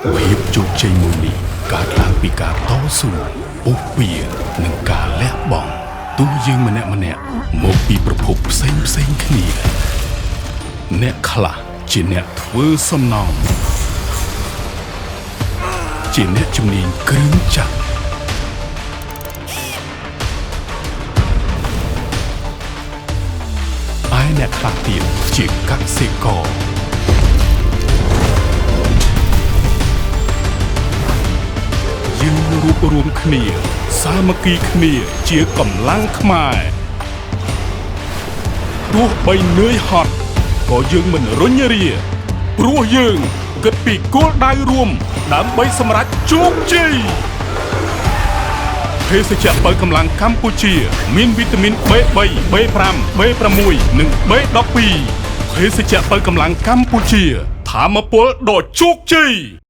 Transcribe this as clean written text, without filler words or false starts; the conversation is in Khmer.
ភាពជោគជ័យមួយនេះកើតឡើងពីការតស៊ូពុះពៀនិងការលះបង់ទោះយើងម្នាក់ម្នាក់មកពីប្រភពផ្សេងផ្សេងគ្នា អ្នកខ្លះជាអ្នកធ្វើសំណង់ជាអ្នកជំនាញគ្រឿងចក្រឯអ្នកខ្លះទៀតជាកសិករ យើងរួបរួមគ្នា សាមគ្គីគ្នាជាកម្លាំងខ្មែរទោះបីនឿយហត់ក៏យើងមិនរុញរាព្រោះយើងគិតពីគោលដៅរួម ដើម្បីសម្រេចជោគជ័យភេសជ្ជៈបើកម្លាំងកម្ពុជា មានវីតាមីន B3 B5 B6 និង B12 ភេសជ្ជៈបើកម្លាំងកម្ពុជា ធម្មពលដ៏ជោគជ័យ។